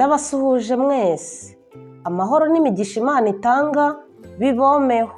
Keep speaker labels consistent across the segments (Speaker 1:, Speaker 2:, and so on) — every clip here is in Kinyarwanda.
Speaker 1: Ndabasuhuje mwese. Amahoro n'imigisha Imana itanga bibomeho.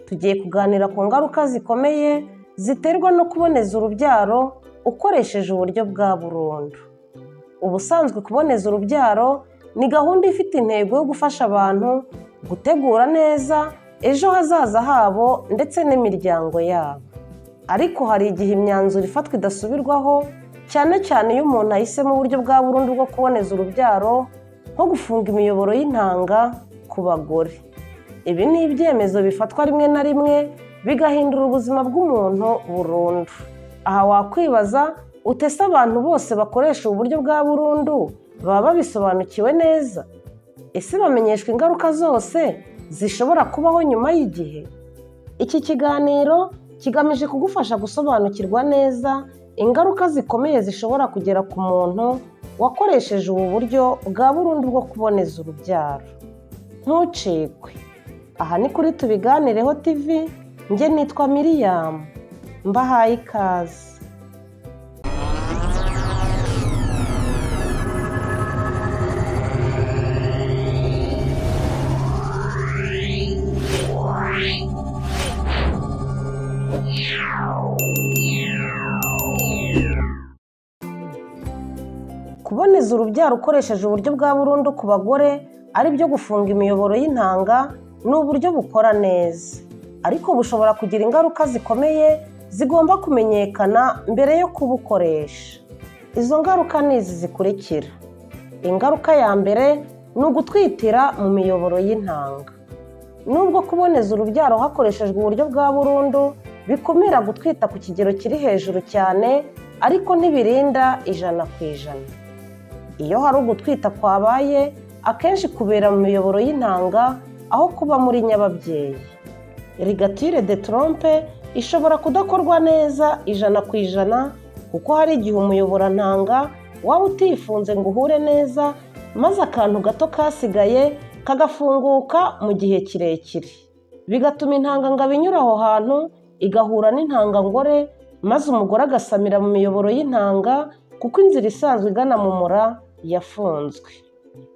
Speaker 1: Tugiye kuganira ku ngaruka zikomeye ziterwa no kuboneza urubyaro ukoresheje uburyo bwa burundu. Ubusanzwe kuboneza urubyaro ni gahunda ifite intego yo gufasha abantu gutegura neza ejo hazaza habo ndetse n'imiryango yabo. Ariko hari igihe imyanzuro ifatwa idasubirwaho, cyane cyane iyo umuntu ahisemo uburyo bwa burundu bwo kuboneza urubyaro, nko gufunga imiyoboro y'intanga ku bagore. Ibi ni ibyemezo bifatwa rimwe na rimwe bigahindura ubuzima bw'umuntu burundu. Aha wakwibaza uti ese abantu bose bakoresha ubu buryo bwa burundu baba babisobanukiwe neza? Ese bamenyeshwa ingaruka zose zishobora kubaho nyuma y'igihe? Iki kiganiro kigamije kugufasha gusobanukirwa neza ingaruka zikomeye zishobora kugera ku muntu wakoresheje ubu buryo bwa burundu bwo kuboneza urubyaro. Ntucikwe! Aha ni kuri Tubiganireho TV, njye nitwa Miriam, mbahaye ikaze. Kuboneza urubyaro ukoresheje uburyo bwa burundu ku bagore, ari byo gufunga imiyoboro y'intanga, ni uburyo bukora neza, ariko bushobora kugira ingaruka zikomeye zigomba kumenyekana mbere yo kubukoresha. Izo ngaruka ni izi zikurikira: Ingaruka ya mbere ni ugutwitira mu miyoboro y'intanga. Nubwo kuboneza urubyaro hakoreshejwe uburyo bwa burundu bikumira gutwita ku kigero kiri hejuru cyane, ariko ntibirinda 100%. Iyo hari ugutwita kwabaye, akenshi kubera mu miyoboro y'intanga aho kuba muri nyababyeyi. Ligature de trompe ishobora kudakorwa neza 100% kuko hari igihe umuyoborantanga waba utifunze ngo uhure neza, maze akantu gato kasigaye kagafunguka mu gihe kirekire, bigatuma intangangabo inyura aho hantu igahura n'intangangore, maze umugore agasamira mu miyoboro y'intanga kuko inzira isanzwe igana mu mura yafunzwe.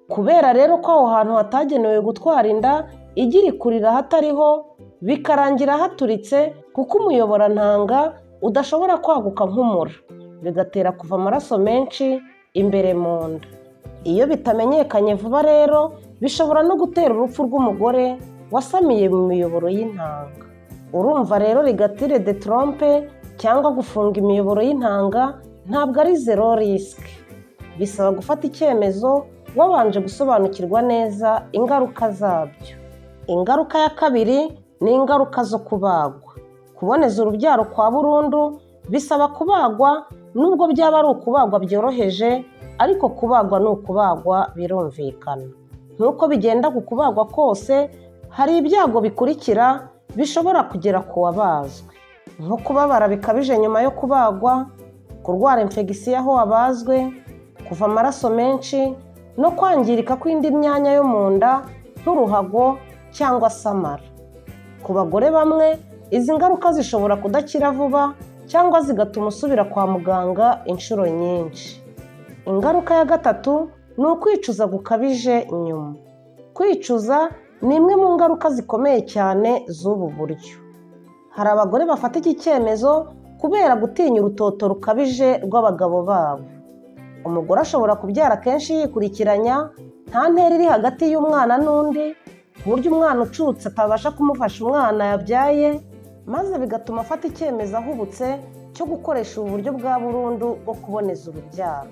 Speaker 1: Kubera rero ko aho hantu hatagenewe gutwara inda, igi rikurira ahatariho, bikarangira haturitse kuko umuyoborantanga udashobora kwaguka nk'umura, bigatera kuva amaraso menshi imbere mu nda. Iyo bitamenyekanye vuba rero, bishobora no gutera urupfu rw'umugore wasamiye mu miyoboro y'intanga. Urumva rero ligature de trompe cyangwa gufunga imiyoboro y'intanga ntabwo ari zero risque. Bisaba gufata icyemezo wabanje gusobanukirwa neza ingaruka zabyo. Ingaruka ya kabiri ni ingaruka zo kubagwa. Kuboneza urubyaro kwa burundu bisaba kubagwa, nubwo byaba ari ukubagwa byoroheje, ariko kubagwa ni ukubagwa birumvikana. Nk'uko bigenda ku kubagwa kose, hari ibyago bikurikira bishobora kugera ku wabazwe, nko kubabara bikabije nyuma yo kubagwa, kurwara infegisiyo aho wabazwe, kuva amaraso menshi no kwangirika kw'indi myanya yo mu nda nk'uruhago cyangwa se amara. Ku bagore bamwe, izi ngaruka zishobora kudakira vuba cyangwa zigatuma usubira kwa muganga inshuro nyinshi. Ingaruka ya gatatu ni ukwicuza gukabije nyuma. Kwicuza ni imwe mu ngaruka zikomeye cyane z'ubu buryo. Hari abagore bafata iki cyemezo kubera gutinya urutoto rukabije rw'abagabo babo. Umugore ashobora kubyara kenshi yikurikiranya, nta ntera iri hagati y'umwana n'undi, ku buryo umwana ucutse atabasha kumufasha umwana yabyaye, maze bigatuma afata icyemezo ahubutse cyo gukoresha ubu buryo bwa burundu bwo kuboneza urubyaro.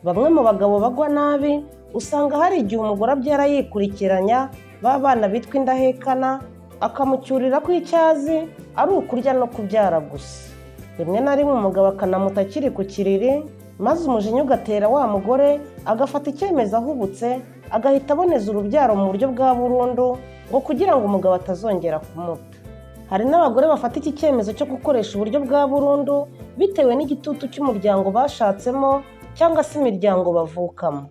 Speaker 1: Bamwe mu bagabo bagwa nabi, usanga hari igihe umugore abyara yikurikiranya ba bana bitwa indahekana, akamucyurira ko icyo azi ari ukurya no kubyara gusa. Rimwe na rimwe umugabo akanamuta akiri ku kiriri, maze umujinya ugatera wa mugore agafata icyemezo ahubutse, agahita aboneza urubyaro mu buryo bwa burundu ngo kugira ngo umugabo atazongera kumuta. Hari n'abagore bafata iki cyemezo cyo gukoresha uburyo bwa burundu bitewe n'igitutu cy'umuryango bashatsemo cyangwa se imiryango bavukamo,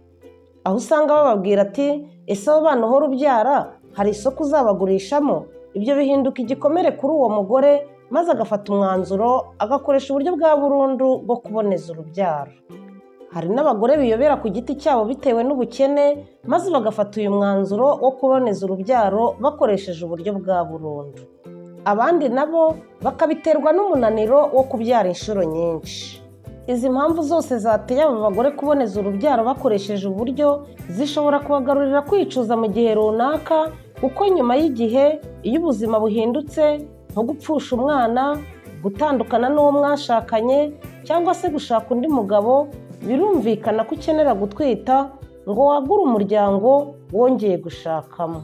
Speaker 1: aho usanga bababwira ati ese abo bana uhora ubyara hari isoko uzabagurishamo? Ibyo bihinduka igikomere kuri uwo mugore, maze agafata umwanzuro agakoresha uburyo bwa burundu bwo kuboneza urubyaro. Hari n'abagore biyobera ku giti cyabo bitewe n'ubukene, maze bagafata uyu mwanzuro wo kuboneza urubyaro bakoresheje uburyo bwa burundu. Abandi nabo bakabiterwa n'umunaniro wo kubyara inshuro nyinshi. Izi mpamvu zose zateye aba bagore kuboneza urubyaro bakoresheje uburyo zishobora kubagarurira kwicuza mu gihe runaka, kuko nyuma y'igihe iyo ubuzima buhindutse, nko gupfusha umwana, gutandukana n'uwo mwashakanye cyangwa se gushaka undi mugabo, birumvikana ko ukenera gutwita ngo wagure umuryango wongeye gushakamo.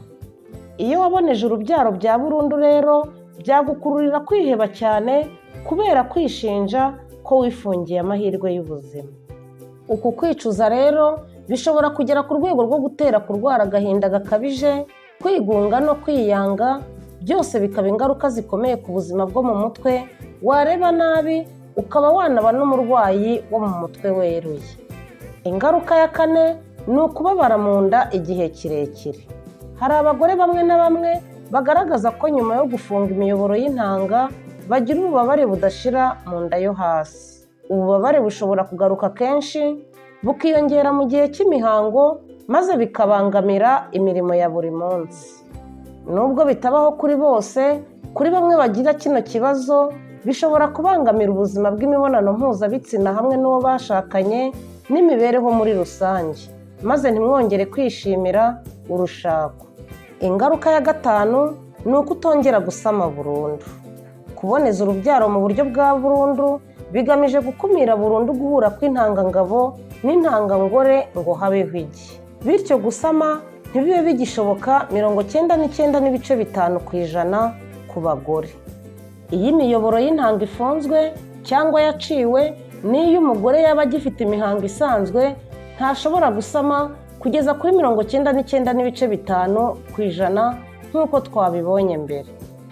Speaker 1: Iyo waboneje urubyaro bya burundu rero byagukururira kwiheba cyane kubera kwishinja ko wifungiye amahirwe y'ubuzima. Uku kwicuza rero bishobora kugera ku rwego rwo gutera kurwara agahinda gakabije, kwigunga no kwiyanga, byose bikaba ingaruka zikomeye ku buzima bwo mu mutwe, wareba nabi ukaba wanaba n'umurwayi wo mu mutwe weruye. Ingaruka ya kane ni ukubabara mu nda igihe kirekire. Hari abagore bamwe na bamwe bagaragaza ko nyuma yo gufunga imiyoboro y'intanga bagira ububabare budashira mu nda yo hasi. Ububabare bushobora kugaruka kenshi, bukiyongera mu gihe cy'imihango, maze bikabangamira imirimo ya buri munsi. Nubwo bitabaho kuri bose, kuri bamwe bagira kino kibazo bishobora kubangamira ubuzima bw'imibonano mpuzabitsina hamwe n'uwo bashakanye n'imibereho muri rusange, maze ntimwongere kwishimira urushako. Ingaruka ya gatanu ni uko utongera gusama burundu. Kuboneza urubyaro mu buryo bwa burundu bigamije gukumira burundu guhura kw'intangangabo n'intangangore ngo habeho igi. Bityo gusama ntibibe bigishoboka 99.5% ku bagore. Iyo imiyoboro y'intanga ifunzwe cyangwa yaciwe, n'iyo umugore yaba agifite imihango isanzwe, ntashobora gusama kugeza kuri 99.5% nk'uko twabibonye mbere.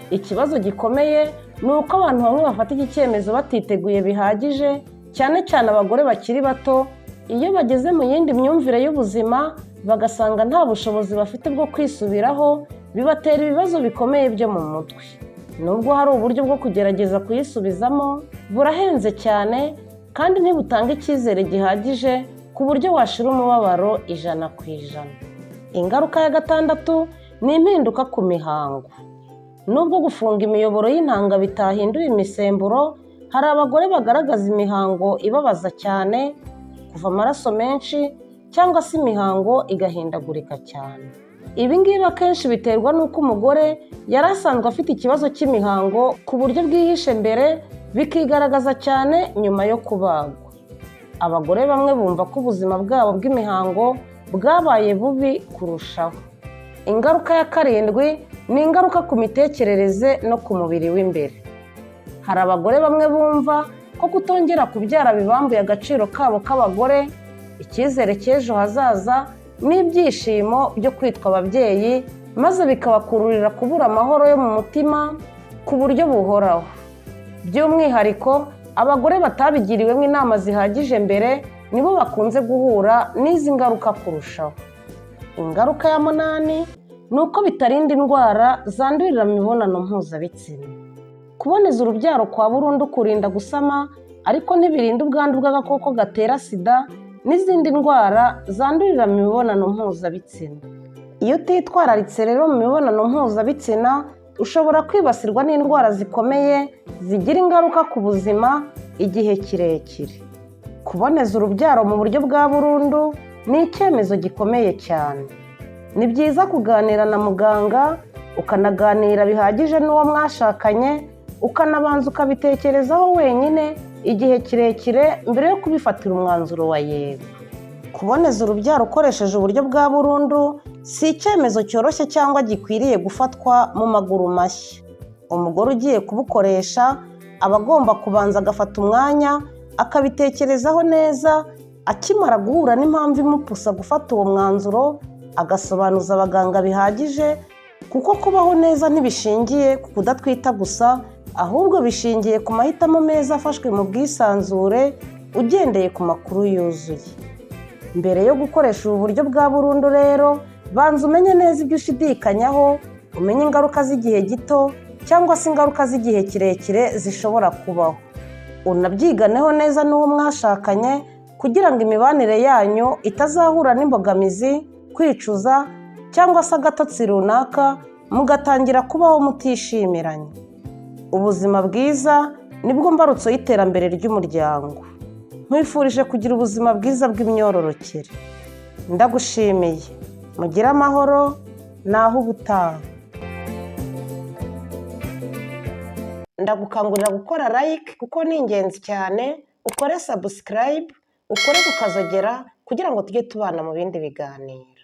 Speaker 1: Ikibazo gikomeye ni uko abantu bamwe bafata iki cyemezo batiteguye bihagije, cyane cyane abagore bakiri bato, iyo bageze mu yindi myumvire y'ubuzima bagasanga nta bushobozi bafite bwo kwisubiraho, bibatera ibibazo bikomeye byo mu mutwe. Nubwo hari uburyo bwo kugerageza kuyisubizamo, burahenze cyane kandi ntibutanga icyizere gihagije ku buryo washira umubabaro 100%. Ingaruka ya gatandatu ni impinduka ku mihango. Nubwo gufunga imiyoboro y'intanga bitahindura imisemburo, hari abagore bagaragaza imihango ibabaza cyane, kuva amaraso menshi cyangwa se imihango igahindagurika cyane. Ibi ngibi akenshi biterwa n'uko umugore yari asanzwe afite ikibazo cy'imihango ku buryo bwihishe mbere, bikigaragaza cyane nyuma yo kubagwa. Abagore bamwe bumva ko ubuzima bwabo bw'imihango bwabaye bubi kurushaho. Ingaruka ya karindwi ni ingaruka ku mitekerereze no ku mubiri w'imbere. Hari abagore bamwe bumva ko kutongera kubyara bibambuye agaciro kabo k'abagore, icyizere cy'ejo hazaza n'ibyishimo byo kwitwa ababyeyi, maze bikabakururira kubura amahoro yo mu mutima ku buryo buhoraho. By'umwihariko abagore batabigiriwemo inama zihagije mbere nibo bakunze guhura n'izi ngaruka kurushaho. Ingaruka ya munani ni uko bitarinda indwara zandurira mu mibonano mpuzabitsina. Kuboneza urubyaro kwa burundu kurinda gusama, ariko ntibirinda ubwandu bw'agakoko gatera sida n'izindi ndwara zandurira mu mibonano mpuzabitsina. Iyo utitwararitse rero mu mibonano mpuzabitsina, ushobora kwibasirwa n'indwara zikomeye zigira ingaruka ku buzima igihe kirekire. Kuboneza urubyaro mu buryo bwa burundu ni icyemezo gikomeye cyane. Ni byiza kuganira na muganga, ukanaganira bihagije n'uwo mwashakanye, ukanabanza ukabitekerezaho wenyine igihe kirekire mbere yo kubifatira umwanzuro wa yego. Kuboneza urubyaro ukoresheje uburyo bwa burundu si icyemezo cyoroshye cyangwa gikwiriye gufatwa mu maguru mashya. Umugore ugiye kubukoresha aba agomba kubanza agafata umwanya akabitekerezaho neza, akimara guhura n'impamvu imupusa gufata uwo mwanzuro, agasobanuza abaganga bihagije, kuko kubaho neza ntibishingiye ku kudatwita gusa, ahubwo bishingiye ku mahitamo meza afashwe mu bwisanzure ugendeye ku makuru yuzuye. Mbere yo gukoresha ubu buryo bwa burundu rero, banza umenye neza ibyo ushidikanyaho, umenye ingaruka z'igihe gito cyangwa se ingaruka z'igihe kirekire zishobora kubaho. Unabyiganeho neza n'uwo mwashakanye kugira ngo imibanire yanyu itazahura n'imbogamizi, kwicuza cyangwa se agatotsi runaka, mugatangira kubaho mutishimiranye. Ubuzima bwiza nibwo mbarutso y'iterambere ry'umuryango. Nkwifurije kugira ubuzima bwiza bw'imyororokere. Ndagushimiye, mugire amahoro, naho ubutaha. Ndagukangurira gukora like kuko ni ingenzi cyane, ukore subscribe, ukore ku kazogera kugira ngo tujye tubana mu bindi biganiro.